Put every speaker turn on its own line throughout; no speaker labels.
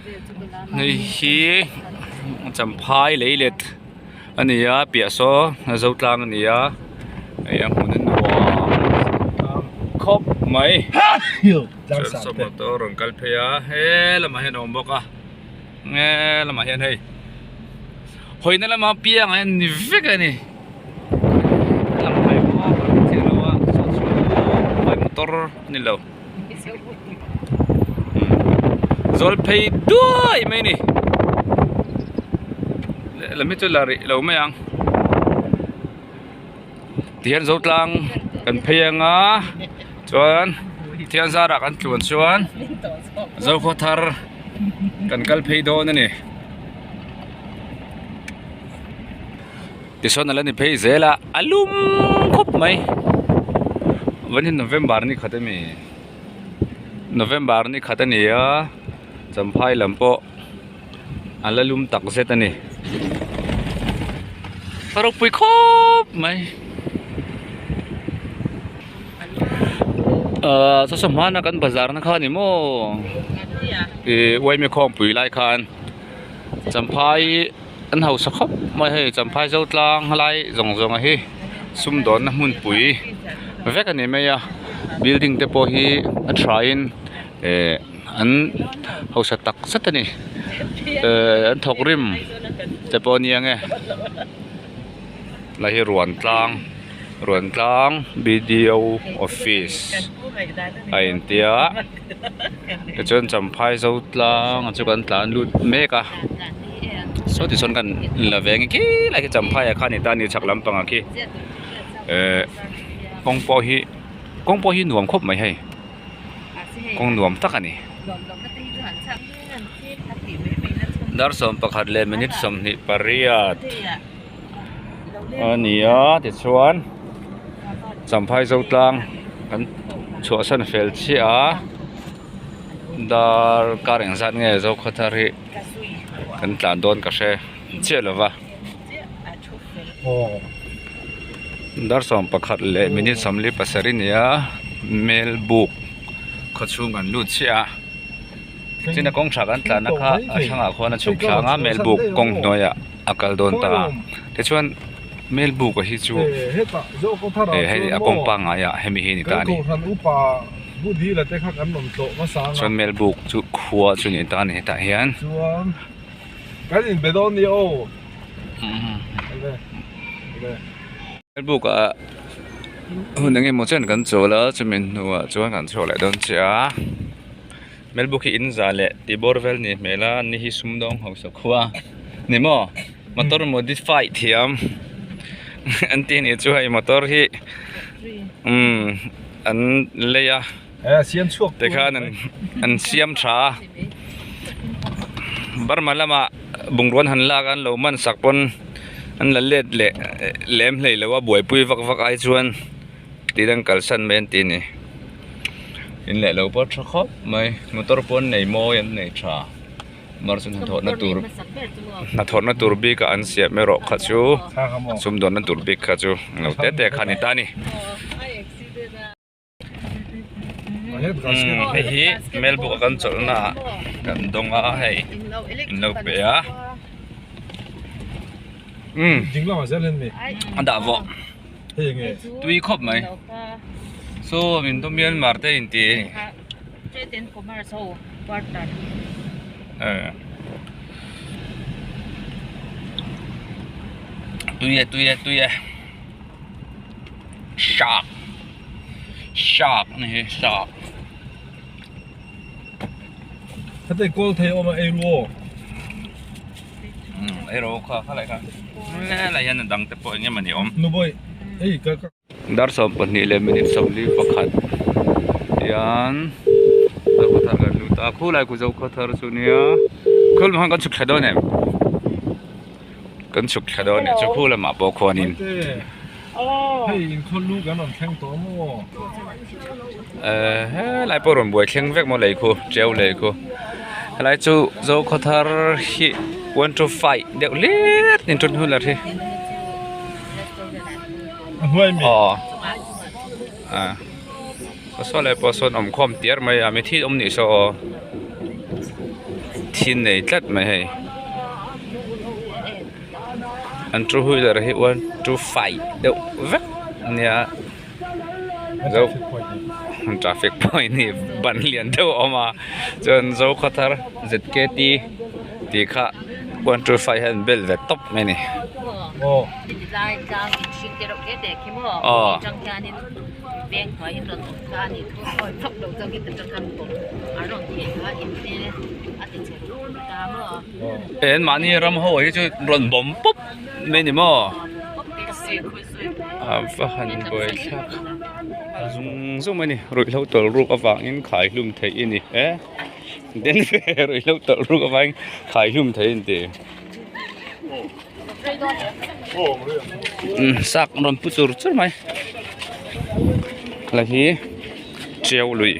Hei hi champhai lei let a ni a piah saw zotlang a ni a hei a hmun a nuam khawp mai chuan saw motor a rawn kal phei a he lamah hian a awm bawk a he lamah hian hei hawina lama piangah hian ni vek a ni motor a ni lo. Zawl phei duai mai a ni lehlam hi chu la rih lo mai ang tihian zotlang kan phei anga chuan thian zarah kan tluan chuan zokhaw thar kan kal phei dawn a ni. Tichuan a la ni phei zel a a lum khawp mai vawiin November ni khat ami November ni khat a ni a champhai lam pawh a la lum tak zet a ni a ropui khawp mai ahh saw saw hmana kan bazar na kha a ni maw ih uaime khawmpui lai khan champhai. An hausa khawp mai hei champhai zo tlang lai zawng zawng a hi sumdawnna hmunpui vek a ni mai a building te pawh hi a tha in eh an hausa tak zet a ni eh an thawk rim te pawh a nia nge lai hi Ruantlang Ruantlang B D O office a intia tichuan champhai zo tlang chu kan tlan lut mek a. Saw ti sawn kan la ve ang khi lai khi champhai ah khan ni ta a ni chhak lampang ah khi ehh kawng pawh hi kawng pawh hi nuam khawp mai hei kawng nuam tak a ni dar 11 leh minute 28 a ni a tichuan champhai zo tlang kan chhuahsan fel chiah a darkar engzat nge zokhawthar hi. Kan tlan dawn ka hre chiah lo va dar 11 leh minute 47 a ni a Melbuk khaw chhung kan lut chiah a china kawng tha kan tlan na kha a thlangah khuan a chhuk thlang a Melbuk kawng hnuaiah a kal dawn ta a tichuan Melbuk a hi chu hei a kawng pangaiah hemi hi a ni ta a ni. Chuan Melbuk chu khua chu ni ta a ni hetah hian. Melbuk ah hun eng emaw chen kan chawl a chumi hnuah chuan kan chhuak leh dawn chiah a Melbuk hi in za leh tih bawr vel ni hmel a ni hi sumdawng hausa khua ni maw motor modify thiam an tih anih chu hei motor hi umm. An lei a tikhan an siam tha a Burma lama bungrua an han lak a an lo man sak pawn an la let leh lem hlei lo a buaipui vak vak ai chuan tih an kalsan mai an ti a ni in leh lo pawh tha khawp mai motor pawh an nei mawi an nei tha. Mar chu hnathawhna tur hnathawhna tur bik a an siam erawh kha chu sumdawnna tur bik kha chu englo te te kha a ni ta a ni. Umm hei hi Melbuk a kan chawlhna ah kan dawng a hei in lo pe a umm a dah vawh tui khawp mai saw min dawm Myanmar te inti a ni.
Trade and Commerce ho quarter.
Eh. Tui e tui e tui e. Shark. Shark ni hi shark.
Hete kawl thei awm a ei ru aw.
Um ei ro kha kha lai kha. Lai hian a dang te pawh eng emawni awm.
Nu boy ei ka ka.
Dar 12 leh minute 41 hian Zokhawthar kan lut a khulai ku Zokhawthar chu nia khul lamah khan kan chhuk thla dawn em kan chhuk thla dawn nih chu khu lamah pawh khuanin
hei inkhawlh lu kan rawn thleng tawh maw
eh helai pawh rawn buai thleng vek maw lei khu ṭeu lei khu helai chu Zokhawthar hi one two five deuh hlir in ṭun hun a ri. Aw ah saw lai pawh sawn awm khawm tiar mai a mi thi awm nih saw aw thi nei tlat mai hei an two wheeler hi one two five deuh vek ania zo traffic point hi ban lian deuh a awm a chuan zokhawthar z k t tih kha one two five hian bel ve tawp mai a ni. Aw. An mahni ram ho hi chu rawn bawm pawp mai a ni maw a va han buai thlak zung zung mai a ni ruihhlo tawlh ruk avangin khai hlum theih a ni e den ve ruihhlo tawlh ruk avangin khai hlum theih a ni tih sak rawn pu chur chur mai helai hi tiau lui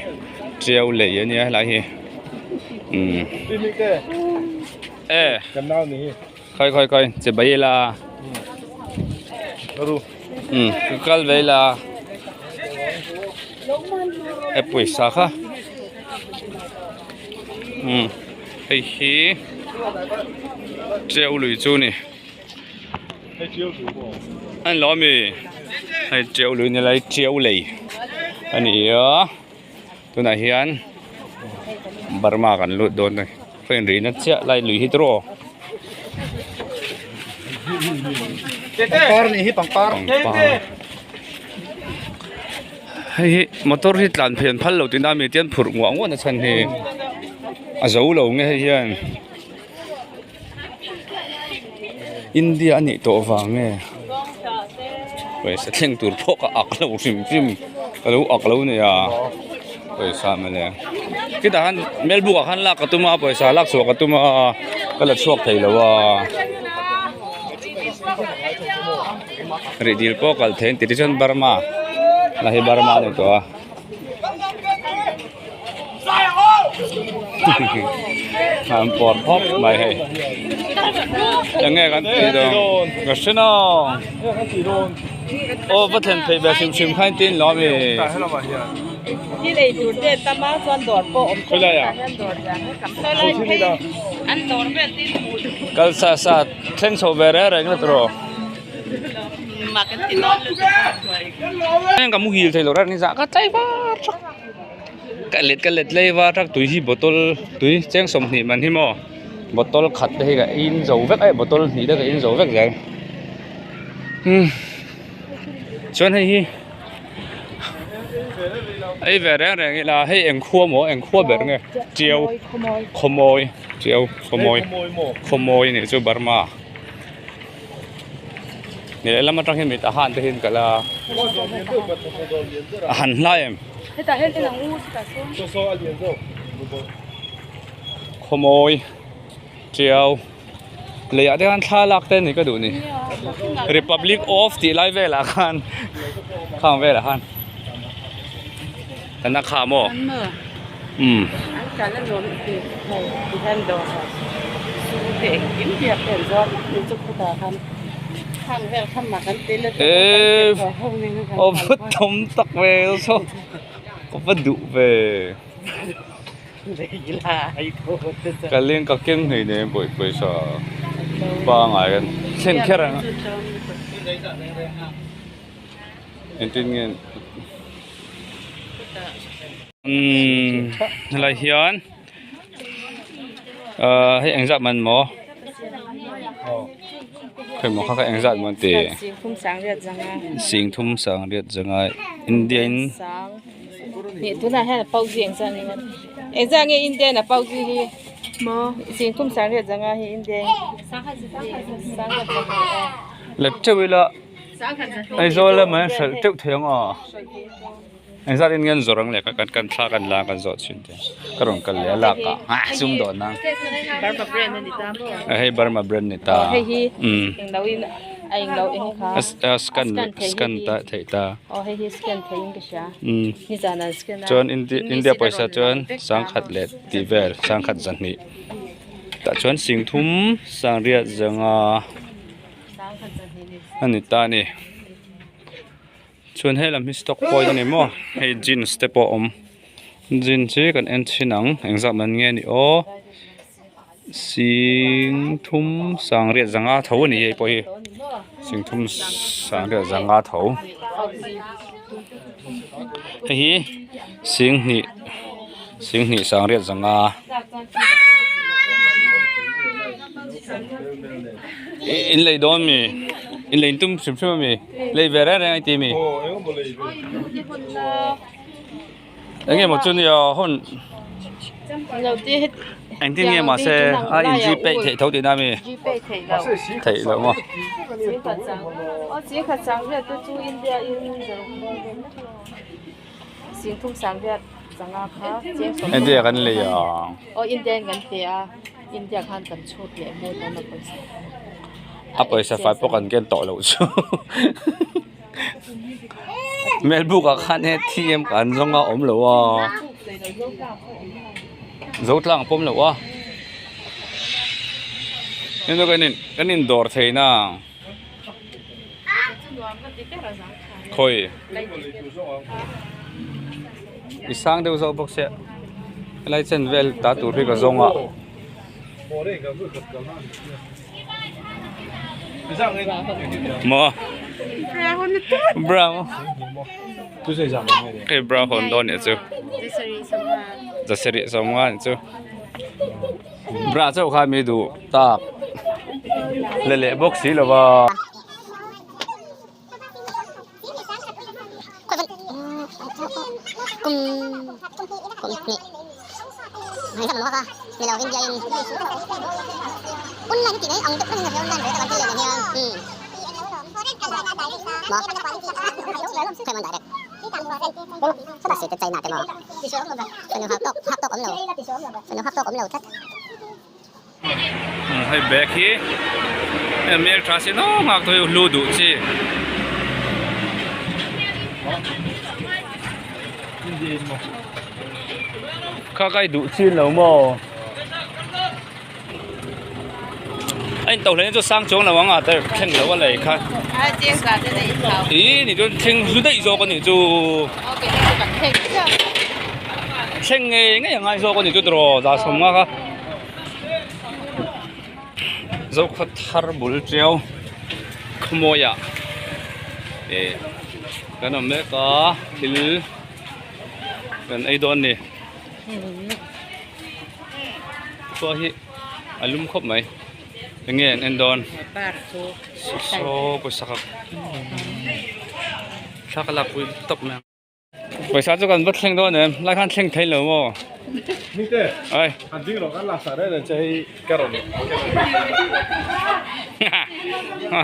tiau lei a nia helai hi umm e khawi khawi khawi che bai ila umm ka kal ve ila e pawisa kha umm hei hi tiau lui chu a ni. A ni lo ami hei tiau lui ni lai tiau lei a ni a tunah hian Burma kan lut dawn a ni train rihna chiah lai lui hi tiraw
pangpar nih hi pangpar
pangpar hei hi motor hi tlan phei an phal lo tihna ami te an phurh nguah nguah na chhan hi a zo lo nge hei hian. India a nih tawh vang nge pawisa thleng tur pawh ka ak lo hrim hrim ka lo ak lo nia pawisa mawle khitah khan melbuk ah khan lak ka tum a pawisa lak chhuah ka tum a ka la chhuak thei lo a rih dil pawh kal thei an ti tichuan Burma la hi Burma a ni tawh a. An pawr khawp mai hei eng nge kan tih dawn ka hre nawng aw va thlen theih ve hrim hrim kha engtin lo ami khawilai ah kal sa sa thleng chho ve reng reng la tawh ka muhil thei lo reng ni zah ka tlai var thak ka let ka let lei var thak tui hi bottle tui cheng sawmhnih man hi maw bottle khat te hi ka in zo vek a bottle hnih te ka in zo vek zel umm chuan hei hi ei ve reng reng ila hei eng khua maw eng khua ber nge tiau khawmawi tiau khawmawi khawmawi nih chu burma. Lehlam atang hian mit a han te hian kal a a han hlai em khawmawi tiau leiah te khan thla lak te a ni ka duh ni republic of tih lai velah khan khang velah khan kan a kha maw umm. Eee aw va tam tak ve saw ka va duh ve ka leng ka keng hei nen pawisa pangai kan thlen kher ang a. Engtin nge umm helai hian ahh hei engzat man maw hei maw kha kha engzat maw an ti sing thum sang riat zanga Indian let teuh ila. Aizawl lamah hian hralh teuh thei ang aw engzat in nge an zawrh ang leh kan kan thla kan la kan zawh chhin te ka rawn kal leh a lak ah ah sum dawn na hei Burma brand ni ta umm a scan scan ta theih ta umm chuan India pawisa chuan sangkhat leh tih vel sangkhat zahnih tah chuan singthum sangriat zanga. A ni ta a ni chuan helam hi stock point a ni maw hei jeans te pawh a awm jeans hi kan en chhin ang engzat man nge ni aw. Sing thum sangriat zanga tho a ni hei pawh hi sing thum sangriat zanga tho hei hi sing hnih sing hnih sangriat zanga in lei dawn mi in lei tum hrim hrim ami lei ve reng reng a ti mi Eng nge maw chu nia hun engtin nge mahse a in G pay theih tho tihna ami theih loh maw India kan lei ang a pawisa fai pawh kan ken tawh loh chu. Melbuk ah khan atm kan zawng a awm lo a zo tlang a pawm lo a hemi kan in kan in dawr thei na khawi i sang deuh zawk bawk sia helai chen vel ta tur hi ka zawng a. Maw brown hei brown hawn dawn nih chu zasarih sawmnga nih chu bra chauh kha mi duh tak la leh bawk si lo va. Hei bag hi hmel tha si nawk nghak te hi hlu duh chi kha kai duh chin lo maw a in to hle chu sang chuang lo ang a thleng lo a lei kha ih ni chuan thleng hlu daih zawk a nih chu thleng ngei ngei a ngai zawk a nih chu tiraw za sawm nga kha. Zokhawt thar bul tiau khawmawiah ih kan awm mek a thil kan ei dawn a ni khua hi a lum khawp mai eng nge an en dawn saw pawisa kha thla ka lakpui tawp mai ang. Pawisa chu kan va thleng dawn em lai khan thleng thei lo maw
Nite
ai
an ding rawh kan laksak reng reng che hei ka rawn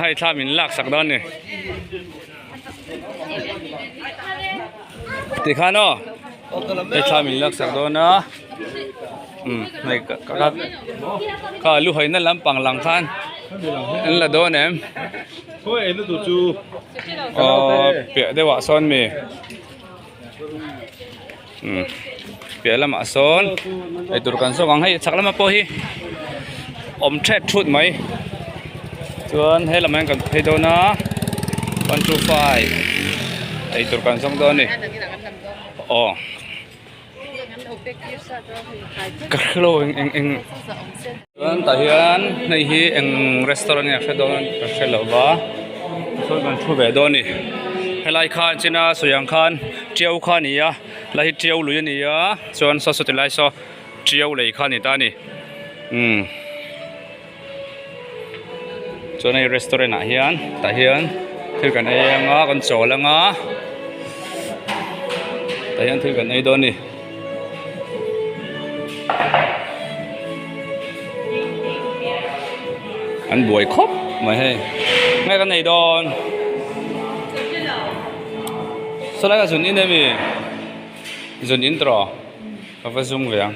hei thla min laksak dawn ni tikhan aw hei thla min laksak dawn a umm hei ka kha lu haina lampang lang khan an la dawn em. Aww piah deuh ah sawn mi umm piah lamah sawn eitur kan zawk ang hei chhak lamah pawh hi awm thet thut mai chuan he lamah hian kan phei dawn a one two five eitur kan zawng dawn a ni aw. Ka hrelo eng eng eng chuan tah hian hei hi eng restaurant nge a hre dawn ka hre lo va sawi kan thu ve dawn a ni helai khan china sawi ang khan tiau kha a ni a helai hi tiau lui a ni a chuan saw saw ti lai saw tiau lei kha a ni ta a ni umm chuan hei restaurant ah hian tah hian thil kan ei anga kan chawl anga tah hian thil kan ei dawn a ni. An buai khawp mai hei nge kan ei dawn sawlai ah zun in emi zun in tawh ka va zum ve ang.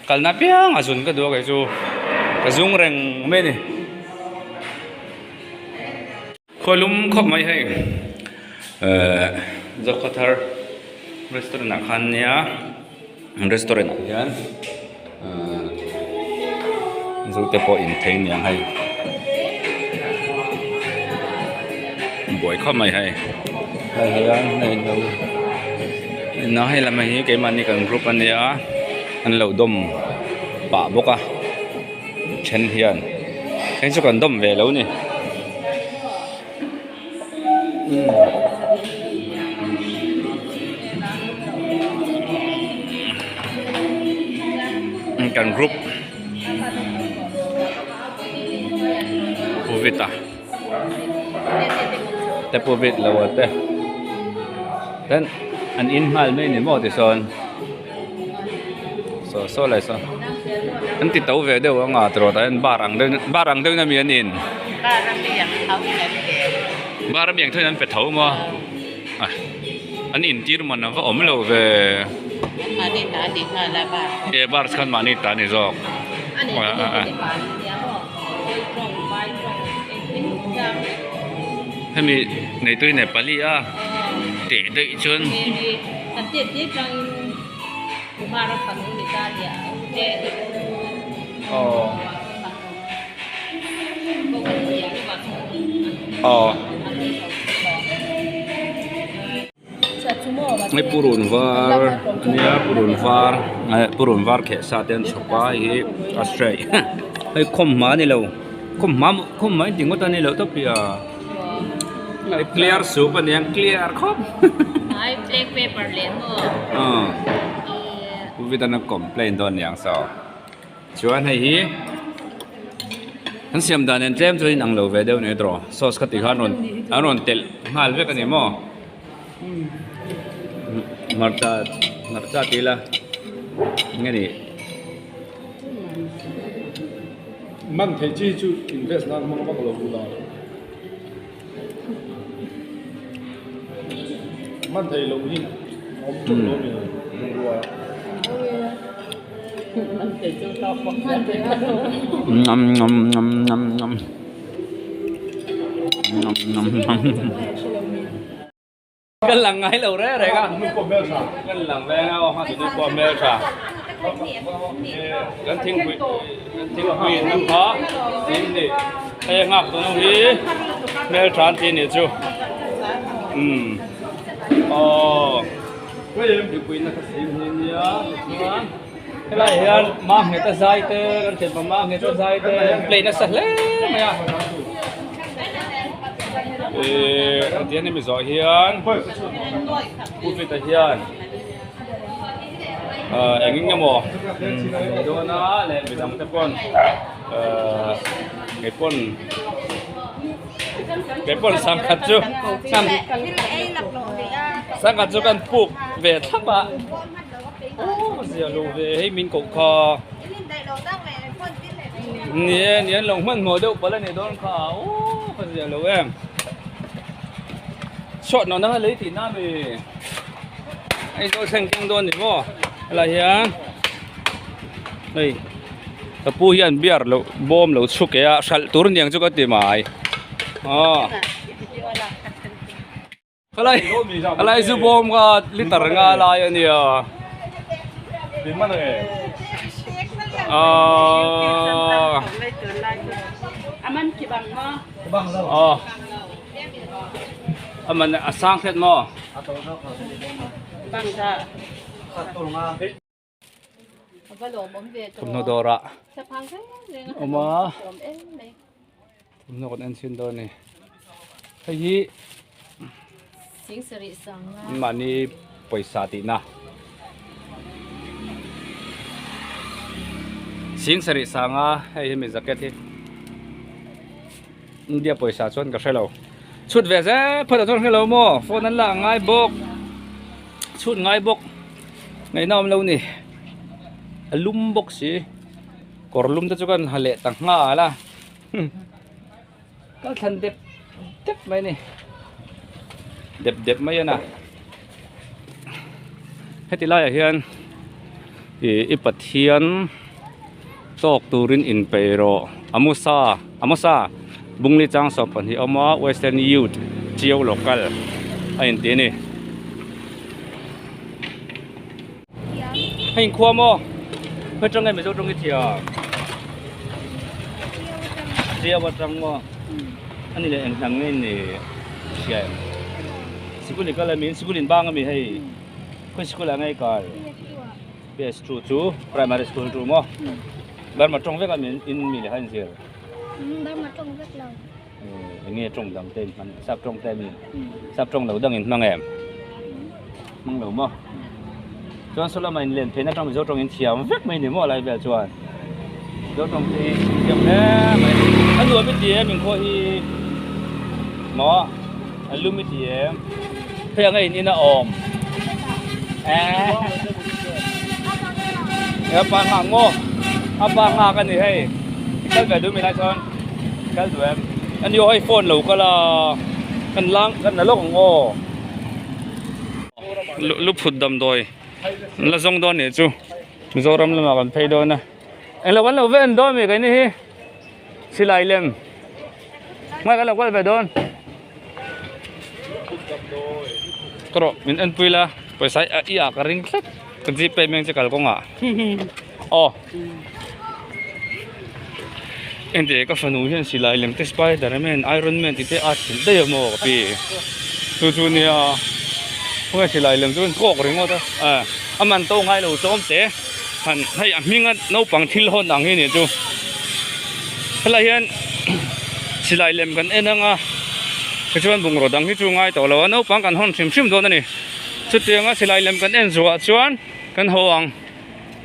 Kalna piang a zun ka duh a kei chu ka zung reng mai a ni. Khualum khawp mai hei ehh Zokhawthar restaurant ah khan nia restaurant ah hian ehh zu te pawh in thei aniang hei buai khawp mai hei hei hian hei lo hei lam hi keimahni kan group ania. An lo dawm pah bawk a. Then hian heng chu kan dawm ve lo ni. Kan group Puvita te Puvit lo a te ten an in nghal mai ni maw tisawn saw saw lai saw an ti to ve deuh ang a tiraw tah hian bar ang deuh bar ang deuhin ami an in bar ami ang theuhin an pe tho maw a an intir man a va awm lo ve e bar khan mahni ta a ni zawk hemi neitui nepali a teh daih chuan. Hei purun var ania purun var purun var kheh sa te an chhawp a hei hi a stray hei khawmhma a ni lo khawmhma khawmhma in ti ngawt a ni loh tawp hi a clear soup a nia clear khawp Pu Vitan a complain dawn aniang saw chuan hei hi an siam dan nen tlem chuan inang lo ve deuh ni tawh sauce kha ti khan rawn an rawn telh nghal vek a ni maw hmarcha hmarcha ti ila enge ni.
Man theih chi chu invest nan hmang vak lo bula man theih loh hi awm teuh lo mi bungrua.
Ngam ngam ngam ngam ngam ngam ngam ngam. Kan lang ngai lo reng reng a kan lang veng a aw tunu pawh a hmeltha kan thingpui kan thingpui in a kha tin ni hei a nghak tunu hi hmeltha an tih nih chu umm aw thingpui in a kha sim hi ania tichuan helai ah hian mangheta zai te kan thianpa mangheta zai te an play nasa hle mai a ihh hetiang hemi zawh hian pulpit ah hian ahh eng eng emaw a nei dawn a leh midang te pawn ahh keipawn keipawn sangkhat chu sangkhat chu kan puk ve thlap a. Aw zia lo ve hei min koh kha ni e ni an lo hmanhmawh deuh palh a ni dawn kha aw ka zia lo em chhuat nawh nanga lei tih na mi Aizawl thleng keng dawn ni maw helai hian hei ka pu hian beer lo bawm lo chhuk e a hralh tur aniang chu ka ti mai aw. Helai helai zu bawm kha liter nga lai a nia aaa aw a man a sang hret maw thawmhnaw dawrah awm a thawmhnaw kan en chhin dawn a ni hei hi mahni pawisa tihna sing sarih sanga hei hi mi jacket hi India pawisa chuan ka hrelo chhut ve zel phawt ah chuan hrelo maw phone an la ngai bawk chhut ngai bawk. Ngaihna awm lo ni a lum bawk si kawr lum te chu kan ha leh ta nghal a kal thlan dep dep mai a ni dep dep mai a na heti laiah hian ih i pathian tawk turin inpeih rawh amusa amusa bungli chang 12 a awm a western youth chiu local a inti a ni. Hei inkhua maw khawi atang nge mizo tawng hi thiam chiau atang maw ani leh eng hnam nge ni hria em sikul in kal ami sikul in bang ami hei khawi sikul ah nge i kal PS2 chu primary school chu maw. Burma tawng vek a min in mi leh kha in zir?
Burma tawng vek lo.
Eng nge tawng dang te in hman? Sap tawng te mi? Sap tawng lo dang in hmang em? Hmang lo maw? Chuan saw lama in len phei na tang Mizo tawng in thiam vek mai ni maw lai vel chuan. Mizo tawng te hi thiam hle mai. A nuam i ti em inkhawh hi? Maw? A lum i ti em? Hei anga in in a awm. Eh. A pa nghak maw? A pa nghak a ni hei. I kal ve duh mi lai chuan kal duh em? Ani aw hei phone lo kal a. Kan lang kan la lawk ang aw. Luphut damdawi la zawng dawn nih chu Mizoram lamah kan phei dawn a. Englo kan lo ve en dawn mi keini hi silai lem ngai kan lo kal ve dawn. Ka rawh min en pui la pawisa hi i ah ka ring tlat ka gpay meng che kal kawngah aw engti ka fanu hian silai lem te spider man iron man tih te a thil daih a maw ka pi chu chu nia khawnge silai lem chu an kawk ringawt a eh a man to ngai lo tlawm te han hei a hminga naupang thil hawn ang hi a nih chu helai hian silai lem kan en ang a tichuan bungraw dang hi chu ngai tawh lo a naupang kan hawn hrim hrim dawn a ni chutianga silai lem kan en zuah chuan kan haw ang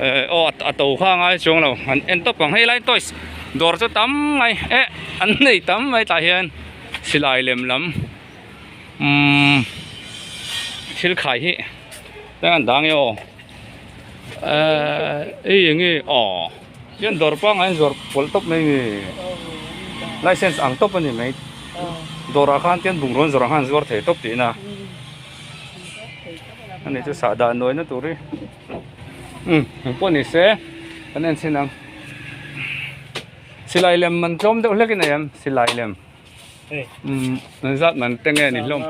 eh aw a to kha a ngai chuang lo an en tawp ang hei lai toys dawr chu tam mai eh an nei tam mai tah hian silai lem lam umm thil khai hi eng an dang e aw ehh hei enge aw hian dawr pangngai an zawrh pawlh tawp mai nge license ang tawp a ni mai dawrah khan tian bungraw an zawrh ang khan an zuar thei tawp tihna ani chu sahdah nawina tur hi umm engpawh ni se kan en chhin ang silai lem man tlawm deuh hlek in a awm silai lem. Umm an zat man te nge ni hlawm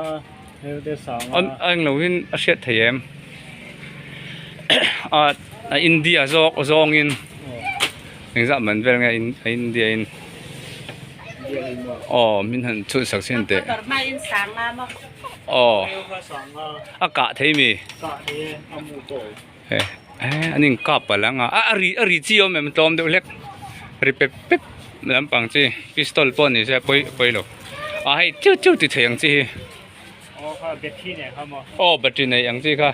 a englo in a hriat thei em a a India zawk zawngin engzat man vel nge a India in aw min han chhun sak sin teh aw a kah thei mi eh an inkap palh ang a a ri a ri chi awm em tlawm deuh hlek ri pep pep lampang chi pistol pawh ni se a pawi pawi lo a hei chiu chiu ti thei ang chi hi aw battery nei ang chi kha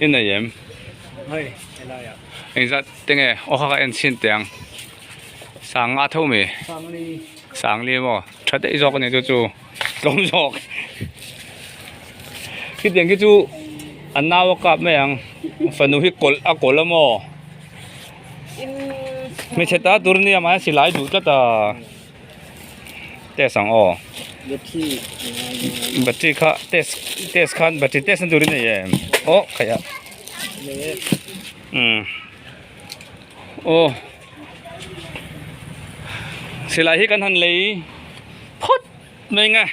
i nei em engzat te nge aw kha ka en chhin teh ang sanga tho mi sangli maw tha daih zawk a ni chu chu. Tlawm zawk. Khitiang khi chu a nau a kap mai ang. Fanu hi kawlh a kawlh a maw? Hmeichhe ta tur nia mahse silai duh tlat a. Test ang aw. Battery kha test test khan battery test na turin a nei em? Aw khaih a. Umm. Aw. Silai hi kan han lei phawt mai nge.